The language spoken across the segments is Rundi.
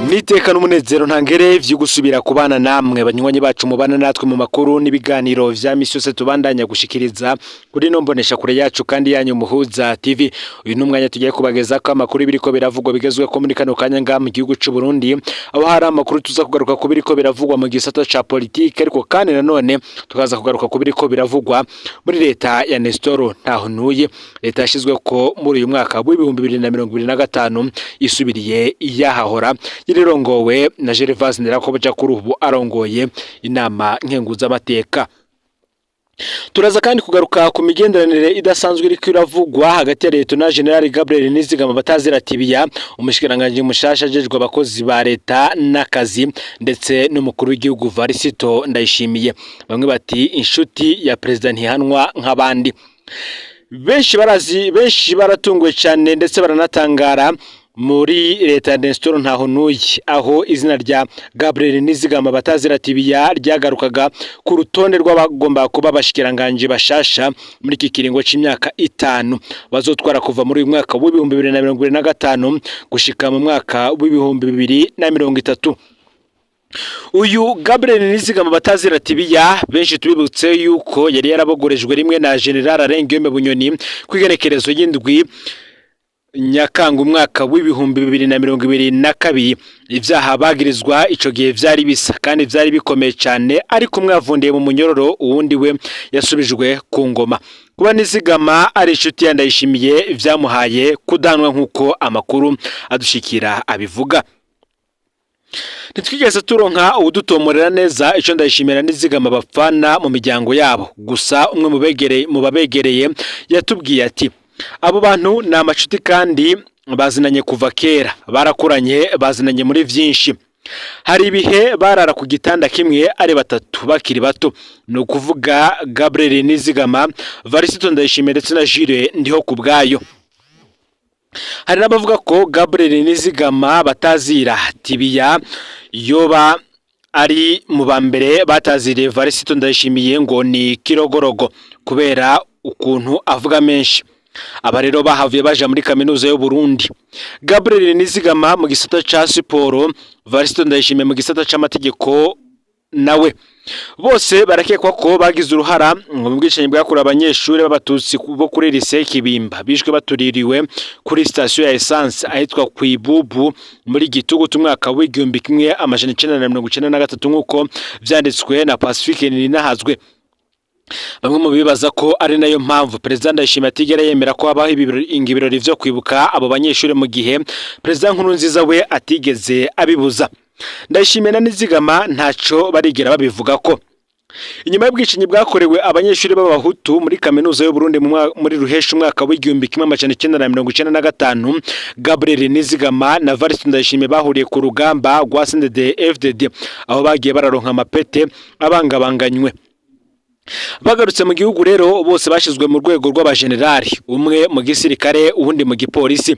Niteka n'umunezero ntangere vyo gusubira kubana namwe, banywanyi bacu mubana natwe mu makuru n'ibiganiro vya misi yose tubandanya gushikiriza kuri no mbonesha kure yacu kandi yanyu Muhuza TV. Uyu ni umwanya tugiye kubageza ko amakuru biriko biravugwa bigezwe ko muri kano kanya ngaha mu gihugu c'u Burundi, aho hari amakuru tuza kugaruka ku biriko biravugwa mu gisata ca politike, ariko kandi nanone tukaza kugaruka ku biriko biravugwa muri leta ya Nestor Ntahontuye, leta yashizwe ko muri uyu mwaka w'2025 isubiriye iyahahora irirongowe na Gervase Nderakobuca, kuri ubu arongoye inama nkenguzamateka. Turaza kandi kugaruka ku migenderanire idasanzwe iriko iravugwa hagati ya leta na General Gabriel Nizigama batazira Tibiya, umushikiranganji mushasha ajejwe abakozi ba leta n'akazi, ndetse n'umukuru w'igihugu Varisito Ndayishimiye. Bamwe bati inshuti ya perezida ntihanwa nk'abandi. Benshi barazi, benshi baratunguwe cyane ndetse baranatangara muri leta ya Nestor Ntahontuye, aho izina rya Gabriel Nizigama batazira Tibiya ryagarukaga ku rutonde rw'abagomba kuba abashikiranganje bashasha muri iki kiringo c'imyaka 5 bazotwara kuva muri uyu mwaka w'2025 gushika mu mwaka w'2030. Uyu Gabriel Nizigama batazira Tibiya, benshi tubibutse yuko yari yarabogorejwe rimwe na General Arengiyome Bunyoni kw'igenekerezo y'indwi Nyakanga umwaka w'2022. Ivyaha bagirizwa ico gihe vyari bisa kandi vyari bikomeye cane, ariko umwe yavundiye mu munyororo, uwundi we yasubijwe ku ngoma. Kuba Nizigama ari inshuti ya Ndayishimiye vyamuhaye kudanwa, nk'uko amakuru adushikira abivuga. Ntitwigeze turonka uwudutomorera neza ico Ndayishimira Nizigama bapfana mu miryango yabo. Gusa umwe mu babegereye yatubwiye ati: "Abo bantu ni amacuti kandi bazinanye kuva kera, barakuranye, bazinanye muri vyinshi. Hari ibihe barara ku gitanda kimwe ari batatu bakiri bato, ni ukuvuga Gabriel Nizigama, Varisito Ndayishimiye ndetse na Jules Ndiho ku bwayo." Hari n'abavuga ko Gabriel Nizigama batazira Tibiya yoba ari mu ba mbere bataziriye Varisito Ndayishimiye ngo ni Kirogorogo kubera ukuntu avuga menshi. Aba rero bahavuye baja muri kaminuza y'u Burundi, Gabriel Nizigama mu gisata ca siporo, Varisito Ndayishimiye mu gisata c'amategeko nawe. Bose barakekwa ko bagize uruhara mu bwicanyi bwakorewe abanyeshuri b'Abatutsi bo kuri lycée Kibimba, bishwe batuririwe kuri sitasiyo ya essence ahitwa Kwibubu muri Gitugutu umwaka w'1993, nk'uko vyanditswe na Pacifique Ninahazwe. Bamwe mu bibaza ko ari nayo mpamvu Perezida Ndayishimiye atigera yemera ko habaho ibirori vyo kwibuka abo banyeshuri, mu gihe Perezida Nkurunziza we atigeze abibuza. Ndayishimiye na Nizigama ntaco barigera babivuga ko. Inyuma y'ubwicanyi bwakorewe abanyeshuri b'Abahutu muri kaminuza y'u Burundi muri Ruheshi umwaka w'1995, Gabriel Nizigama na Varisito Ndayishimiye bahuriye ku rugamba rwa CNDD FDD, aho bagiye bararonka amapete abangabanganywe. Bagarutse mu gihugu rero, bose bashizwe mu rwego rw'abajenerali, umwe mu gisirikare, uwundi mu gipolisi.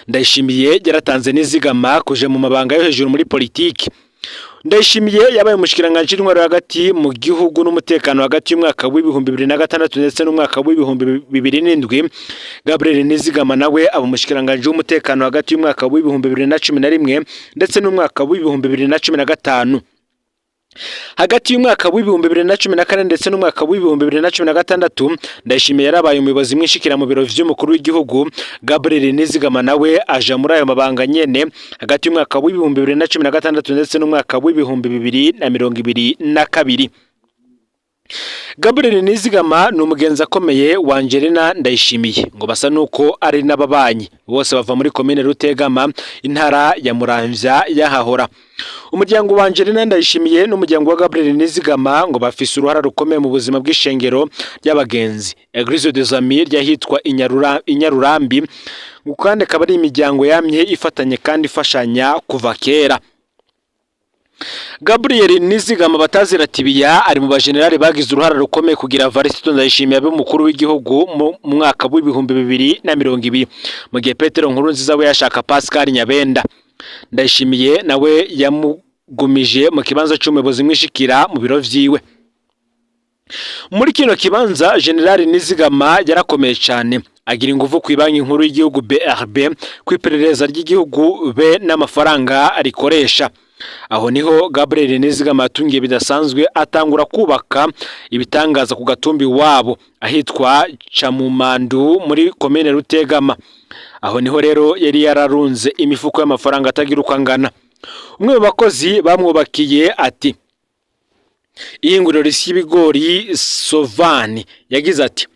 Ndayishimiye yaratanze Nizigama kuja mu mabanga yo hejuru muri politiki. Ndayishimiye yabaye umushikiranganji w'intwaro hagati mu gihugu n'umutekano hagati y'umwaka w'2006 ndetse n'umwaka w'2007. Gabriel Nizigama nawe aba umushikiranganji w'umutekano hagati y'umwaka w'2011 ndetse n'umwaka w'2015. Hagati y'umwaka w'2014 ndetse n'umwaka w'2016, Ndayishimiye yarabaye umuyobozi mwishikira mu biro vy'umukuru w'igihugu. Gabriel Nizigama nawe aja muri ayo mabanga nyene hagati y'umwaka w'2016 ndetse n'umwaka w'2022. Gabriel Nizigama ni umugenzi akomeye wa Angelina Ndayishimiye, ngo basa nuko ari n'ababanyi. Bose bava muri komine Rutegama, intara ya Muramvya yahahora. Umuryango wa Angelina Ndayishimiye n'umuryango wa Gabriel Nizigama ngo bafise uruhara rukomeye mu buzima bw'ishengero ry'abagenzi, Eglise des Amis, ryahitwa Inyarurambi, ngo kandi akaba ari imiryango yamye ifatanye kandi ifashanya kuva kera. Gabriel Nizigama batazira Tibiya ari mu bajenerali bagize uruhara rukomeye kugira Varisito Ndayishimiye abe umukuru w'igihugu mu mwaka w'2020, mu gihe Petero Nkurunziza we yashaka Pascal Nyabenda. Ndayishimiye nawe yamugumije mu kibanza c'umuyobozi mwishikira mu biro vyiwe. Muri kino kibanza, General Nizigama yarakomeye cyane, agira ingufu ku Banki Nkuru y'Igihugu BRB, ku iperereza ry'igihugu be n'amafaranga rikoresha. Aho niho Gabriel Nizigama yatungiye bidasanzwe, atangura kubaka ibitangaza ku gatumbi wabo ahitwa Camumandu muri komine Rutegama. Aho niho rero yari yararunze imifuko y'amafaranga atagira uko angana. Umwe mu bakozi bamwubakiye ati ihinguriro risya ibigori Sovani yagize ati: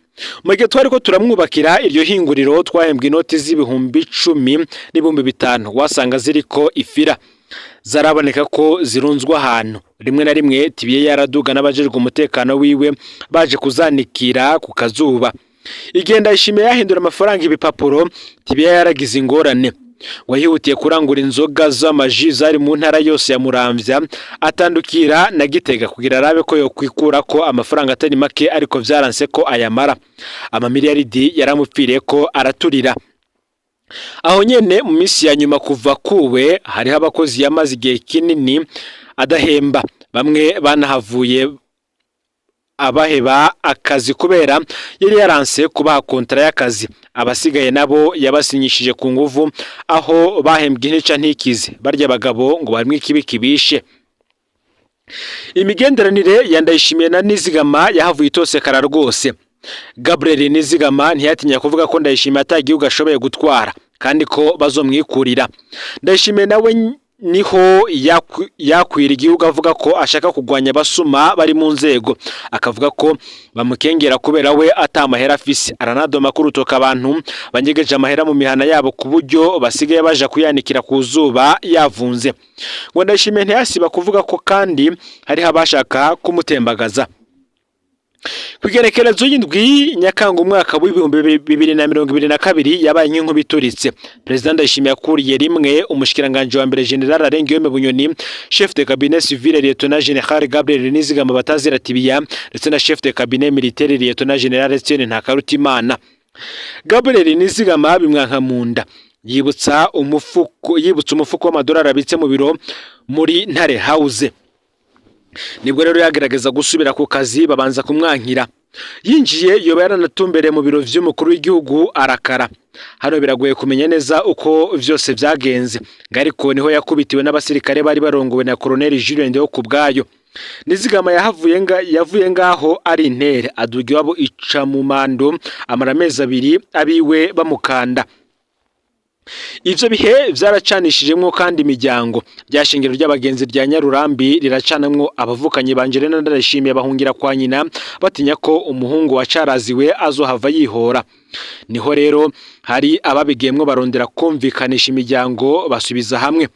"Mu gihe twari ko turamwubakira iryo hinguriro, twahembwa inoti z'ibihumbi 10 n'ibihumbi 5, wasanga ziriko ifira zaraboneka ko zirunzwe ahantu. Rimwe na rimwe tibiye yaraduga n'abajejwe umutekano wiwe baje kuzanikira ku kazuba." Igihe Ndayishimiye yahindura amafaranga ibipapuro, tibiye yaragize ingorane. Wihutiye kurangura inzoga z'amaji zari mu ntara yose ya Muramvya, atandukira na Gitega kugira arabe ko yokwikura ko amafaranga atari make, ariko vyaranse ko ayamara. Amamiliyaridi yaramupfiriye ko araturira aho nyene. Mu minsi ya nyuma kuva kuwe, hariho abakozi yamaze igihe kinini adahemba. Bamwe banahavuye abaheba akazi kubera yari yaranse kubaha kontara y'akazi. Abasigaye nabo yabasinyishije ku nguvu, aho bahembwe intica ntikize. Barya abagabo ngo barimwe ikibi kibishe. Imigenderanire ya Ndayishimiye na Nizigama yahavuye itosekara rwose. Gabriel Nizigama ntiyatinya kuvuga ko Ndayishimiye ata gihugu ashoboye gutwara kandi ko bazomwikurira. Ndayishimiye nawe niho yakwira igihugu avuga ko ashaka kugwanya abasuma bari mu nzego, akavuga ko bamukengera kubera we ata mahera afise. Aranadoma kurutoka abantu banyegeje amahera mu mihana yabo, ku buryo basigaye baja kuyanikira ku zuba yavunze. Ngo Ndayishimiye ntiyasiba kuvuga ko kandi hariho abashaka kumutembagaza. Ku igenekerezo y'indwi Nyakanga umwaka w'2022 yabaye nk'inkuba ituritse. Perezida Ndayishimiye yakuriye rimwe umushikiranganji wa mbere General Alain Guillaume Bunyoni, chef de cabinet civil Lieutenant General Gabriel Nizigama batazira Tibiya, ndetse na chef de cabinet militaire Lieutenant General Etienne Ntakarutimana. Gabriel Nizigama bimwanka mu nda, yibutsa umufuko w'amadolari abitse mu biro muri Ntare House. Nibwo rero yagerageza gusubira ku kazi, babanza kumwankira. Yinjiye yoba yaranatumbereye mu biro vy'umukuru w'igihugu arakara. Hano biragoye kumenya neza uko vyose vyagenze, ngo ariko niho yakubitiwe n'abasirikare bari barongowe na Colonel Julien Ndihokubwayo. Nizigama yahavuye nga yavuye ngaho ari intere, aduga iwabo ica mu mando, amara amezi 2 abiwe bamukanda. Ivyo bihe vyaracanishijemwo kandi imiryango. Rya shingiro ry'abagenzi rya Nyarurambi riracanamwo. Abavukanyi banje Angelina Ndayishimiye bahungira kwa nyina, batinya ko umuhungu wa Caraziwe azohava yihora. Niho rero hari ababigiyemwo barondera kumvikanisha imiryango, basubiza hamwe.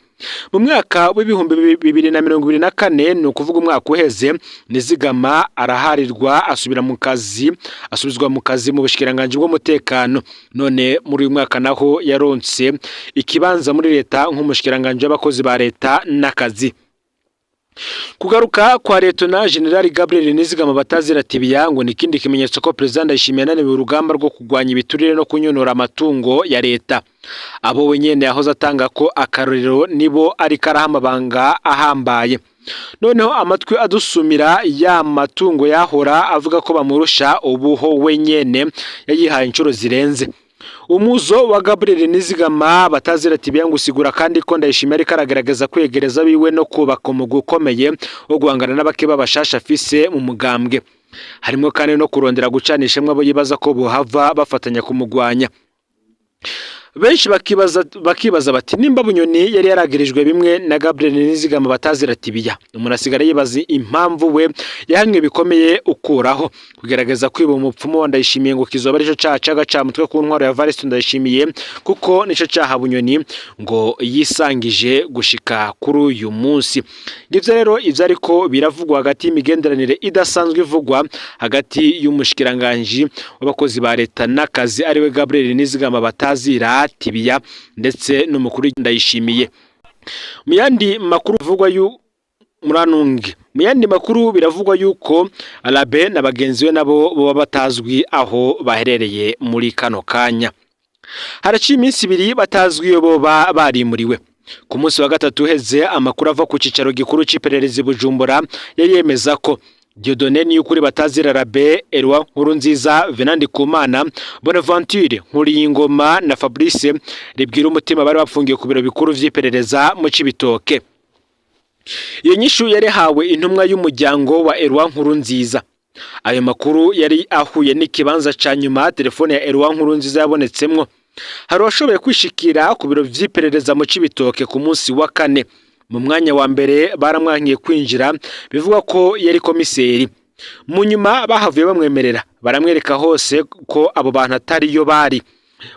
Mu mwaka w'2024, ni ukuvuga umwaka uheze, Nizigama araharirwa, asubira mu kazi, asubizwa mu kazi mu bushikiranganji bw'umutekano. None muri uyu mwaka naho yaronse ikibanza muri leta nk'umushikiranganji w'abakozi ba leta n'akazi. Kugaruka kwa Lieutenant General Gabriel Nizigama batazira Tibiya ngo ni ikindi kimenyetso ko Perezida Ndayishimiye yananiwe urugamba rwo kurwanya ibiturire no kunyonora amatungo ya leta. Abo wenyene yahoze atanga ko akarorero nibo ariko araha amabanga ahambaye. Noneho amatwi adusumira, ya matungo yahora avuga ko bamurusha, ubuho wenyene yayihaye inshuro zirenze. Umuzo wa Gabriel Nizigama batazira Tibiya ngo usigura kandi ko Ndayishimiye ariko aragerageza kwegereza biwe no kubaka umugwi ukomeye wo guhangana n'abake b'abashasha afise mu mugambwe. Harimo kandi no kurondera gucanishamwo abo yibaza ko bohava bafatanya kumugwanya. Benshi bakibaza bati: nimba Bunyoni yari yaragirijwe bimwe na Gabriel Nizigama batazira Tibiya, umuntu asigara yibaza impamvu we yahanywe bikomeye. Ukuraho kugerageza kwiba umupfumu wa Ndayishimiye, ngo kizoba arico caha c'agacamutwe ku ntwaro ya Evariste Ndayishimiye, kuko nico caha Bunyoni ngo yisangije gushika kuri uyu munsi. Ngivyo rero ivyo ariko biravugwa hagati y'imigenderanire idasanzwe ivugwa hagati y'umushikiranganji w'abakozi ba leta n'akazi, ariwe Gabriel Nizigama batazira Tibiya, ndetse n'umukuru Ndayishimiye. Mu yandi makuru bivugwa yu muranunge, mu yandi makuru biravugwa yuko Alabe na bagenzi be nabo boba batazwi aho baherereye muri kano kanya. Haraciye iminsi 2 batazwi iyo boba barimuriwe. Ku munsi wa gatatu uheze, amakuru ava ku cicaro gikuru c'iperereza i Bujumbura yari yemeza ko Dieudonné Niyukuri Batazira Rabe, Eloi Nkurunziza, Venant Ndikumana, Bonaventure Nkuriyingoma na Fabrice Ribwira Umutima bari bapfungiye ku biro bikuru vy'iperereza mu Cibitoke. Iyo nyishu yarihawe intumwa y'umuryango wa Eloi Nkurunziza. Ayo makuru yari ahuye n'ikibanza ca nyuma telefone ya Eloi Nkurunziza yabonetsemwo. Hari uwashoboye kwishikira ku biro vy'iperereza mu Cibitoke ku munsi wa kane. Mu mwanya wa mbere baramwankiye kwinjira, bivugwa ko yari komiseri. Mu nyuma bahavuye bamwemerera, baramwereka hose ko abo bantu atariyo bari.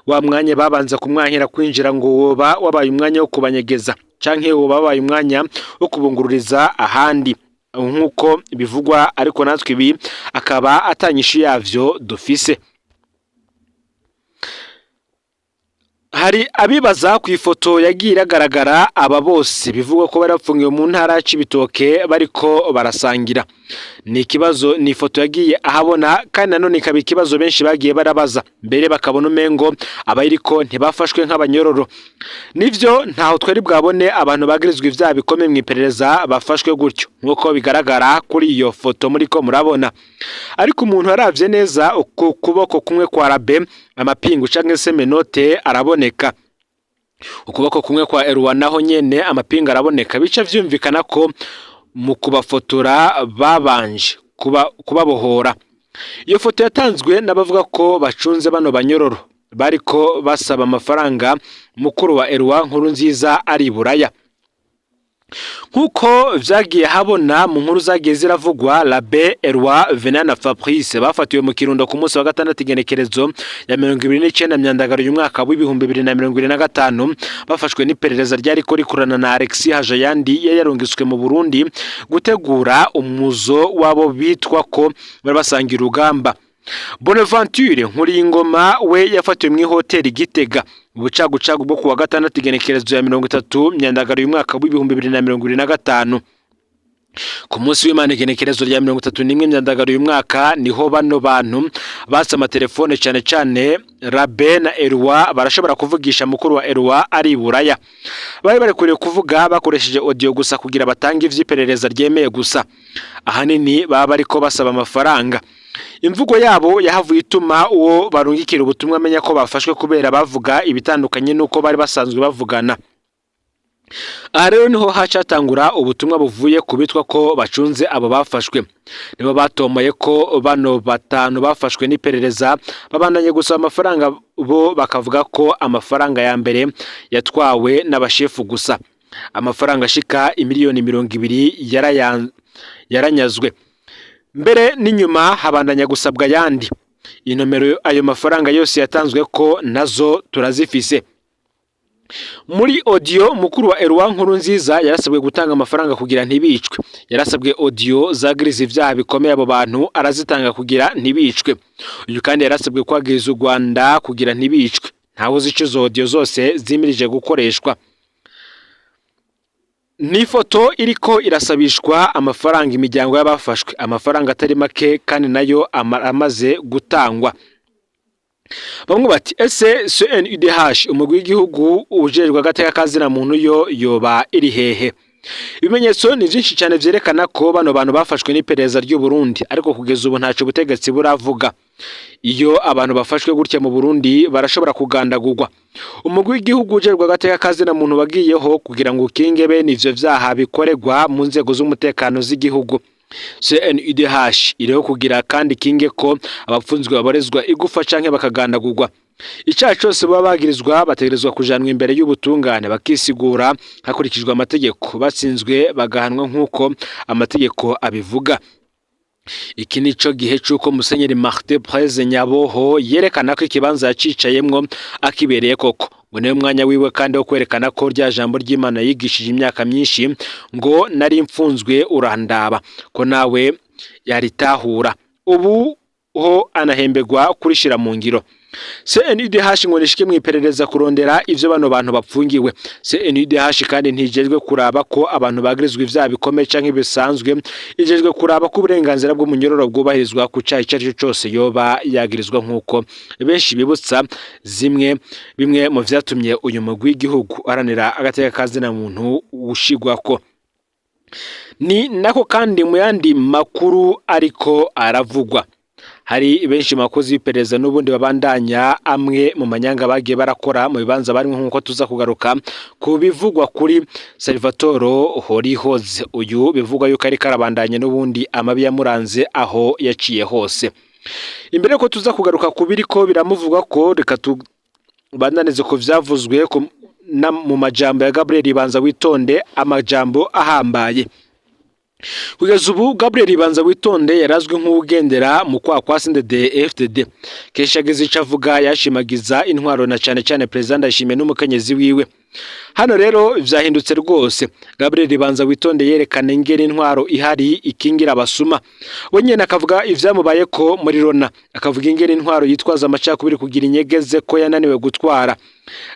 Wa mwanya babanza kumwankira kwinjira ngo woba wabaye umwanya wo kubanyegeza canke woba wabaye umwanya wo kubungururiza ahandi nk'uko bivugwa, ariko natwe ibi akaba atanyishu yavyo dufise. Hari abibaza ku ifoto yagiye iragaragara aba bose bivugwa ko bari bapfungiwe mu ntara ya Cibitoke bariko barasangira. Ni ikibazo, ni ifoto yagiye ahabona kandi nanone ikaba ikibazo benshi bagiye barabaza, mbere bakabona umengo abayiriko ntibafashwe nk'abanyororo. Nivyo, ntaho twari bwabone abantu bagirizwa ivyaha bikomeye mw'iperereza bafashwe gutyo nk'uko bigaragara kuri iyo foto muriko murabona. Ariko umuntu aravye neza uku kuboko kumwe kwa Rabe, amapingu canke se menottes araboneka. Ukuboko kumwe kwa Eloi naho nyene amapingu araboneka, bica vyumvikana ko mu kubafotora babanje kubabohora. Iyo foto yatanzwe n'abavuga ko bacunze bano banyororo bariko basaba amafaranga mukuru wa Eloi Nkurunziza ari i Buraya. Nk'uko vyagiye habona mu nkuru zagiye ziravugwa, Rabe, Eloi, Venant na Fabrice bafatiwe mu Kirundo ku munsi wa gatandatu, igenekerezo ya 29 Myandagaro uyu mwaka w'2025, bafashwe n'iperereza ryariko rikorana na Alexis Hajayandi yari yarungitswe mu Burundi gutegura umuzo w'abo bitwa ko bari basangiye urugamba. Bonaventure Nkuriyingoma we yafatiwe mw'ihoteli Gitega ubucagucagu bwo kuwa gatandatu, igenekerezo ya 30 Myandagaro uyu mwaka w'2025. Ku munsi w'Imana, igenekerezo rya 31 Myandagaro uyu mwaka, niho bano bantu batse amatelefone, cane cane Rabe na Eloi, barashobora kuvugisha mukuru wa Eloi ari i Buraya. Bari barekuriwe kuvuga bakoresheje audio gusa kugira batange ivy'iperereza ryemeye gusa. Ahanini baba bariko basaba amafaranga. Imvugo yabo yahavuye ituma uwo barungikira ubutumwa amenya ko bafashwe, kubera bavuga ibitandukanye n'uko bari basanzwe bavugana. Aha rero niho hacatangura ubutumwa buvuye ku bitwa ko bacunze abo bafashwe. Nibo batomoye ko bano batanu bafashwe n'iperereza, babandanye gusaba amafaranga, bo bakavuga ko amafaranga ya mbere yatwawe n'abashefu gusa. Amafaranga ashika imiliyoni 20 yaranyazwe. Mbere n'inyuma habandanya gusabwa ayandi. Inomero ayo mafaranga yose yatanzwe ko nazo turazifise. Muri audio, mukuru wa Eloi Nkurunziza yarasabwe gutanga amafaranga kugira ntibicwe. Yarasabwe audio zagiriza ivyaha bikomeye abo bantu, arazitanga kugira ntibicwe. Uyu kandi yarasabwe kwagiriza u Rwanda kugira ntibicwe. Ntawe uzi ico izo audio zose zimirije gukoreshwa. Ni ifoto iriko irasabishwa amafaranga imiryango y'abafashwe, amafaranga atari make kandi nayo amaze gutangwa. Bamwe bati: ese CNIDH, umugwi w'igihugu ujejwe agateka kazina muntu, yo yoba iri hehe? Ibimenyetso ni vyinshi cyane vyerekana ko bano bantu bafashwe n'iperereza ry'u Burundi, ariko kugeza ubu ntaco ubutegetsi buravuga. Iyo abantu bafashwe gutya mu Burundi barashobora kugandagurwa. Umugwi w'igihugu ujejwe agateka kazina muntu wagiyeho kugira ngo ukinge bene ivyo vyaha bikoregwa mu nzego z'umutekano z'igihugu. CNIDH iriho kugira kandi kinge ko abapfunzwe baborezwa igufa canke bakagandagurwa. Icaha cose baba bagirizwa, bategerezwa kujanwa imbere y'ubutungane bakisigura hakurikijwe amategeko, batsinzwe bagahanwa nk'uko amategeko abivuga. Iki nico gihe c'uko Musenyeri Martin Blaise Nyaboho yerekana ko ikibanza yacicayemwo akibereye koko, ngo niwe mwanya wiwe kandi wo kwerekana ko rya jambo ry'Imana yigishije imyaka myinshi ngo nari mfunzwe urandaba, ko nawe yaritahura. Ubu ho anahemberwa kurishira mu ngiro. CNIDH ngo nishike mu iperereza kurondera ivyo bano bantu bapfungiwe. CNIDH kandi ntijejwe kuraba ko abantu bagirizwa ivyaha bikomeye canke bisanzwe, ijejwe kuraba ko uburenganzira bw'umunyororo bwubahirizwa ku caha ico arico cose yoba yagirizwa, nk'uko benshi bibutsa zimwe bimwe mu vyatumye uyu mugwi w'igihugu uharanira agateka kazina muntu ushigwako. Ni nako kandi mu yandi makuru ariko aravugwa, hari benshi mu bakozi b'iperereza n'ubundi babandanya amwe mu manyanga bagiye barakora mu bibanza barimo, nk'uko tuza kugaruka ku bivugwa kuri Salvatore Horihoze. Uyu bivugwa yuko ariko arabandanya n'ubundi amabi yamuranze aho yaciye hose. Imbere ko tuza kugaruka ku biriko biramuvugwa ko, reka tubandanize ku vyavuzwe mu majambo ya Gabriel Banza Witonde, amajambo ahambaye. Kugeza ubu Gabriel Banza Witonde yarazwi nk'ugendera mu kwa kwa CNDD FDD. Kenshi ageze ico avuga yashimagiza intwaro na cane cane President Ndayishimiye n'umukenyezi wiwe. Hano rero vyahindutse rwose. Gabriel Banza Witonde yerekana ingene intwaro ihari ikingira abasuma. We nyene akavuga ivyamubaye ko muri Rona, akavuga ingene intwaro yitwaza amacakubiri kugira inyegeze ko yananiwe gutwara.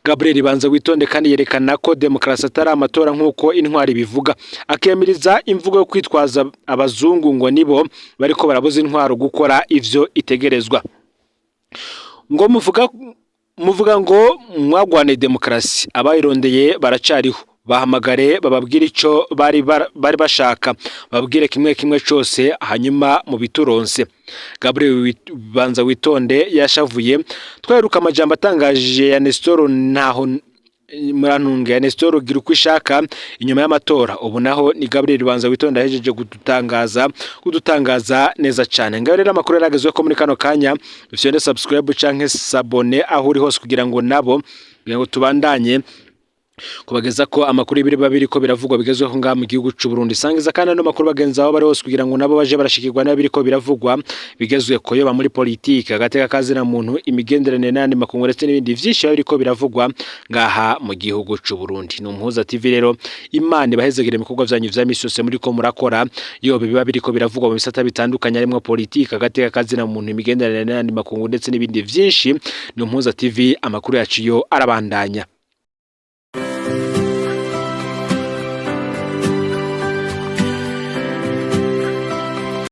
Gabriel Banza Witonde kandi yerekana ko demokarasi atari amatora nk'uko intwari bivuga, akemiriza imvugo yo kwitwaza abazungu ngo nibo bariko barabuza intwaro gukora ivyo itegerezwa. Ngo muvuga ngo mwagwane demokarasi, abayirondeye baracariho, bahamagare bababwire ico bari bashaka, bababwire kimwe kimwe cose hanyuma mubituronse. Gabriel Banza Witonde yashavuye. Twaheruka amajambo atangaje ya Nestor ntaho murantunge ya Nestor gira uko ishaka inyuma y'amatora. Ubu naho ni Gabriel Banza Witonde ahejeje kudutangaza neza cane. Ngaho rero amakuru yaragezwe ko muri kano kanya, ufyonde subscribe canke s'abonner aho uri hose kugira ngo nabo kugira ngo tubandanye kubageza ko amakuru y'ibiri babiri ko biravugwa bigezweho ngaha mu gihugu c'u Burundi. Sangiza kandi ano makuru bagenzi aho bari hose kugira ngo nabo baje barashikirwa n'abiri ko biravugwa bigezwe ko yoba muri politike, agateka kazina muntu, imigenderanire n'ayandi makungu, ndetse n'ibindi vyinshi biba biriko biravugwa ngaha mu gihugu c'u Burundi. Ni Umuhuza TV rero. Imana ibahezegere ibikorwa vyanyu vya misi yose muriko murakora, yoba biba biriko biravugwa mu bisata bitandukanye harimwo politike, agateka kazina muntu, imigenderanire n'ayandi makungu, ndetse n'ibindi vyinshi. Ni Umuhuza TV, amakuru yacu yo arabandanya.